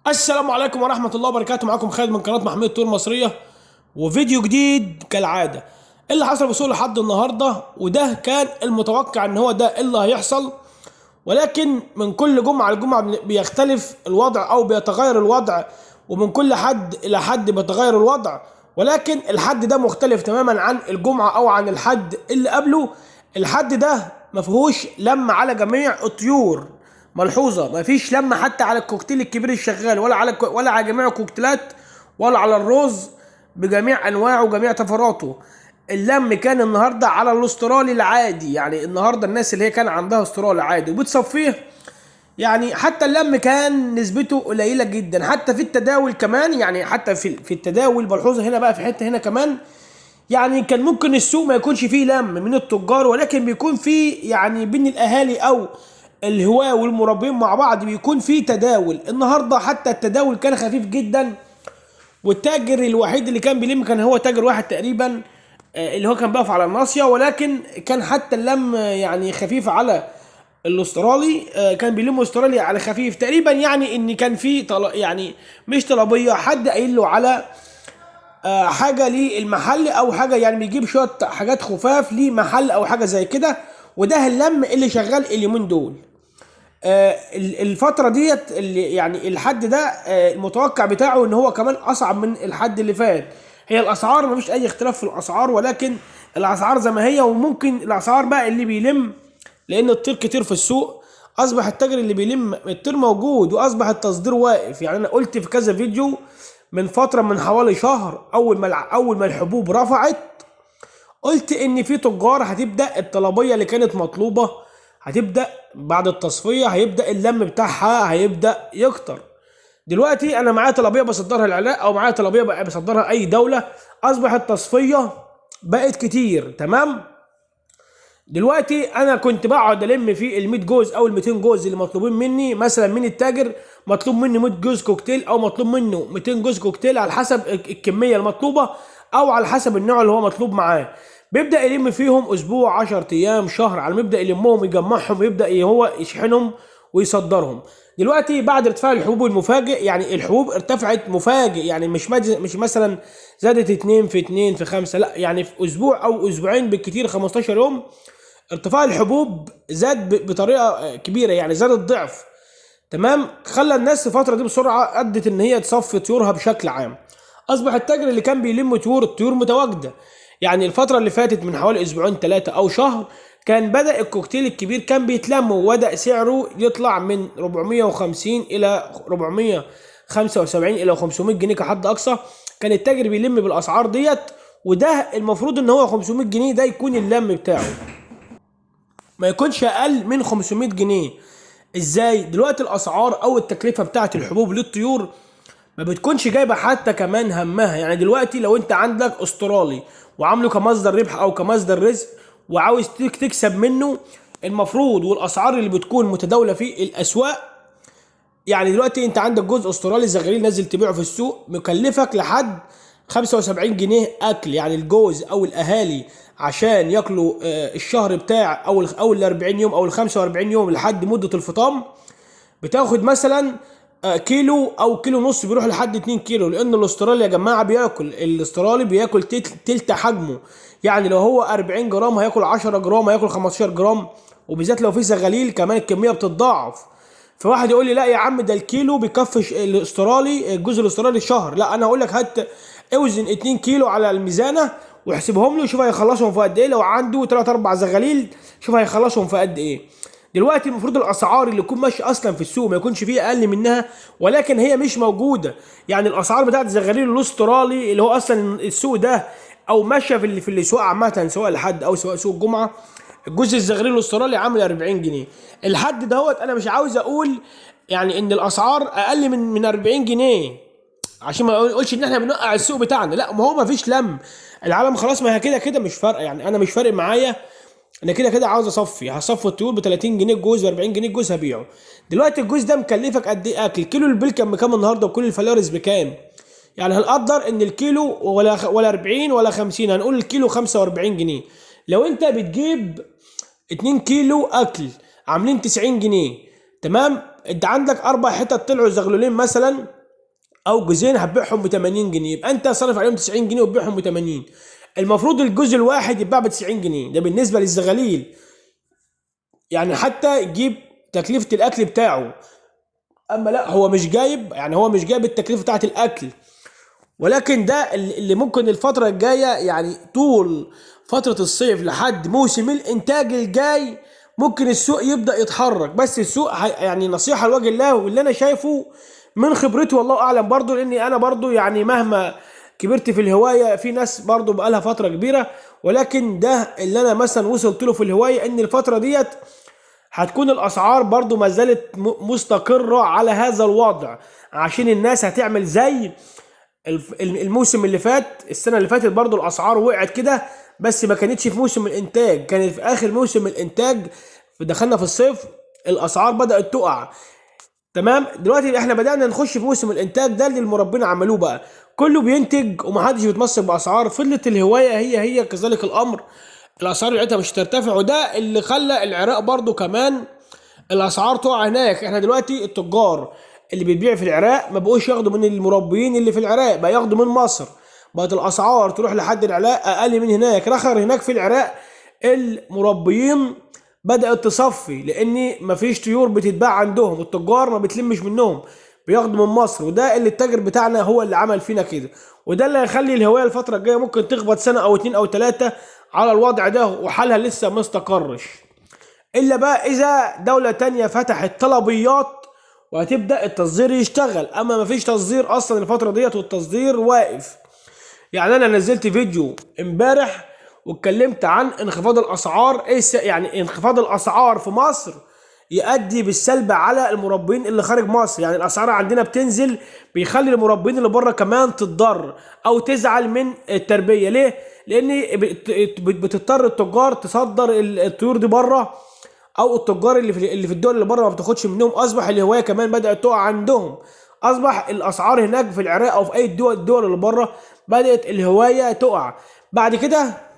السلام عليكم ورحمة الله وبركاته. معاكم خالد من قناة محمية الطيور المصرية، وفيديو جديد كالعادة. اللي حصل في السوق لحد النهاردة، وده كان المتوقع ان هو ده اللي هيحصل، ولكن من كل جمعة لجمعة بيختلف الوضع او بيتغير الوضع، ومن كل حد الى حد بيتغير الوضع، ولكن الحد ده مختلف تماما عن الجمعة او عن الحد اللي قبله. الحد ده مفيهوش لم على جميع الطيور، ملحوظة مفيش لم حتى على الكوكتيل الكبير الشغال، ولا على جميع الكوكتيلات، ولا على الروز بجميع انواعه وجميع طفراته. اللم كان النهارده على الاسترالي العادي، يعني النهارده الناس اللي هي كان عندها استرالي عادي وبتصفيه، يعني حتى اللم كان نسبته قليله جدا، حتى في التداول كمان، يعني حتى في التداول ملحوظة هنا بقى في حتة هنا كمان، يعني كان ممكن السوق ما يكونش فيه لم من التجار، ولكن بيكون فيه يعني بين الاهالي او الهواة والمربين مع بعض بيكون فيه تداول. النهارده حتى التداول كان خفيف جدا، والتاجر الوحيد اللي كان بيلم كان هو تاجر واحد تقريبا، اللي هو كان بيقف على الناصية، ولكن كان حتى اللم يعني خفيف على الاسترالي، كان بيلم استرالي على خفيف تقريبا، يعني ان كان في يعني مش طلبية، حد قايل له على حاجة للمحل او حاجة، يعني بيجيب شوية حاجات خفاف لمحل او حاجة زي كده، وده اللم اللي شغال اليومين دول. الفترة ديت اللي يعني الحد ده، المتوقع بتاعه ان هو كمان اصعب من الحد اللي فات. هي الاسعار مفيش اي اختلاف في الاسعار، ولكن الاسعار زي ما هي، وممكن الاسعار بقى اللي بيلم لان الطير كتير في السوق، اصبح التاجر اللي بيلم الطير موجود، واصبح التصدير واقف. يعني انا قلت في كذا فيديو من فترة من حوالي شهر، اول ما الحبوب رفعت، قلت ان في تجار هتبدأ الطلبية اللي كانت مطلوبة هتبدأ بعد التصفية، هيبدأ اللم بتاعها هيبدأ يكتر. دلوقتي انا معايا طلبية بصدرها العراق، او معايا طلبية بقى بصدرها اي دولة، اصبح التصفية بقت كتير. تمام، دلوقتي انا كنت بقعد الم في ال 100 جوز او ال 200 جوز اللي مطلوبين مني، مثلا من التاجر مطلوب مني 100 جوز كوكتيل او مطلوب منه 200 جوز كوكتيل على حسب الكمية المطلوبة او على حسب النوع اللي هو مطلوب معاه. بيبدأ يلم فيهم اسبوع، 10 ايام، شهر، على ما يبدأ يلمهم يجمعهم ويبدأ هو يشحنهم ويصدرهم. دلوقتي بعد ارتفاع الحبوب المفاجئ، يعني الحبوب ارتفعت مفاجئ، يعني مش مثلا زادت 2 في 2 في 5، لا، يعني في اسبوع او اسبوعين بالكتير 15 يوم ارتفاع الحبوب زاد بطريقة كبيرة، يعني زاد الضعف. تمام، خلى الناس في الفترة دي بسرعة ادت ان هي تصفي طيورها بشكل عام. اصبح التاجر اللي كان بيلم طيور، الطيور متواجدة. يعني الفترة اللي فاتت من حوالي اسبوعين 3 او شهر كان بدأ الكوكتيل الكبير كان بيتلم، وبدأ سعره يطلع من 450 الى 475 الى 500 جنيه كحد اقصى. كان التاجر بيلم بالاسعار ديت، وده المفروض ان هو 500 جنيه ده يكون اللم بتاعه، ما يكونش اقل من 500 جنيه. ازاي؟ دلوقتي الاسعار او التكلفة بتاعت الحبوب للطيور ما بتكونش جايبه حتى كمان همها. يعني دلوقتي لو انت عندك استرالي وعامله كمصدر ربح او كمصدر رزق وعاوز تكسب منه، المفروض والاسعار اللي بتكون متداوله في الاسواق، يعني دلوقتي انت عندك جزء استرالي زغليل نازل تبيعه في السوق مكلفك لحد 75 جنيه اكل، يعني الجوز او الاهالي عشان ياكلوا، الشهر بتاع او ال 40 يوم او ال 45 يوم لحد مده الفطام، بتاخد مثلا، كيلو او كيلو ونص، بيروح لحد 2 كيلو، لان الاسترالي يا جماعة بياكل، الاسترالي بياكل تلت حجمه. يعني لو هو 40 جرام هياكل 10 جرام، هياكل 15 جرام، وبالذات لو في زغاليل كمان الكمية بتتضاعف. فواحد يقول لي لا يا عم ده الكيلو بيكفي الاسترالي، الجزء الاسترالي شهر. لا، انا هقول لك هات اوزن 2 كيلو على الميزانه واحسبهم له، شوف هيخلصهم في قد ايه. لو عنده 3 4 زغاليل شوف هيخلصهم في قد ايه. دلوقتي المفروض الاسعار اللي تكون ماشية اصلا في السوق ما يكونش فيه اقل منها، ولكن هي مش موجودة. يعني الاسعار بتاعت الزغاليل الاسترالي اللي هو اصلا السوق ده او ماشية في الاسواق عامة، سواء الحد او سواء سوق الجمعة، الجزء الزغاليل الاسترالي عامل 40 جنيه. الحد دوت انا مش عاوز اقول يعني ان الاسعار اقل من 40 جنيه عشان ما اقولش ان احنا بنوقع السوق بتاعنا، لا، ما هو ما فيش لم، العالم خلاص ما هي كده كده مش فارقه. يعني انا مش فارق معايا، انا كده كده عاوز اصفي، هصفي الطيور ب 30 جنيه الجوز، ب 40 جنيه الجوز هبيعه. دلوقتي الجوز ده مكلفك قد ايه اكل؟ كيلو البلكم بكام النهارده وكل الفلارس بكام؟ يعني هنقدر ان الكيلو ولا 40 ولا 50، هنقول الكيلو 45 جنيه. لو انت بتجيب 2 كيلو اكل عاملين 90 جنيه، تمام؟ انت عندك 4 حتت طلعوا زغلولين مثلا، او جوزين هتبيعهم ب 80 جنيه، يبقى انت صارف عليهم 90 جنيه وتبيعهم ب 80. المفروض الجزء الواحد يتباع ب 90 جنيه، ده بالنسبة للزغاليل، يعني حتى يجيب تكلفة الاكل بتاعه. اما لا، هو مش جايب، يعني هو مش جايب التكلفة بتاعت الاكل. ولكن ده اللي ممكن الفترة الجاية، يعني طول فترة الصيف لحد موسم الانتاج الجاي، ممكن السوق يبدا يتحرك. بس السوق يعني نصيحة لوجه الله، واللي انا شايفه من خبرتي والله اعلم برضو، لاني انا برضو يعني مهما كبرت في الهواية في ناس برضو بقالها فترة كبيرة، ولكن ده اللي انا مثلا وصلت له في الهواية، ان الفترة ديت هتكون الاسعار برضو ما زالت مستقره على هذا الوضع، عشان الناس هتعمل زي الموسم اللي فات. السنة اللي فاتت برضو الاسعار وقعت كده، بس ما كانتش في موسم الانتاج، كانت في اخر موسم الانتاج، دخلنا في الصيف الاسعار بدات تقع. تمام، دلوقتي احنا بدانا نخش في موسم الانتاج ده اللي المربين عملوه بقى، كله بينتج ومحدش بيتمسك باسعار. فضلت الهواية هي هي كذلك الامر، الاسعار بتاعتها مش ترتفع، وده اللي خلى العراق برضو كمان الاسعار تقع هناك. احنا دلوقتي التجار اللي بيبيع في العراق ما بقوش ياخدوا من المربيين اللي في العراق، بقى ياخدوا من مصر، بقت الاسعار تروح لحد العراق اقل من هناك. رخر هناك في العراق المربيين بدأت تصفي، لان مفيش طيور بتتباع عندهم، التجار ما بتلمش منهم، بياخدوا من مصر. وده اللي التاجر بتاعنا هو اللي عمل فينا كده، وده اللي هيخلي الهواية الفترة الجاية ممكن تخبط سنة او 2 او 3 على الوضع ده، وحالها لسه ما استقرش، الا بقى اذا دولة تانية فتحت طلبيات وهتبدأ التصدير يشتغل. اما مفيش تصدير اصلا الفترة ديت، والتصدير واقف. يعني انا نزلت فيديو امبارح واتكلمت عن انخفاض الاسعار، ايه يعني انخفاض الاسعار في مصر يؤدي بالسلب على المربين اللي خارج مصر. يعني الاسعار عندنا بتنزل، بيخلي المربين اللي بره كمان تتضرر او تزعل من التربية. ليه؟ لان بتضطر التجار تصدر الطيور دي بره، او التجار اللي في الدول اللي بره ما بتاخدش منهم. اصبح الهواية كمان بدات تقع عندهم، اصبح الاسعار هناك في العراق او في اي الدول اللي بره بدات الهواية تقع. بعد كده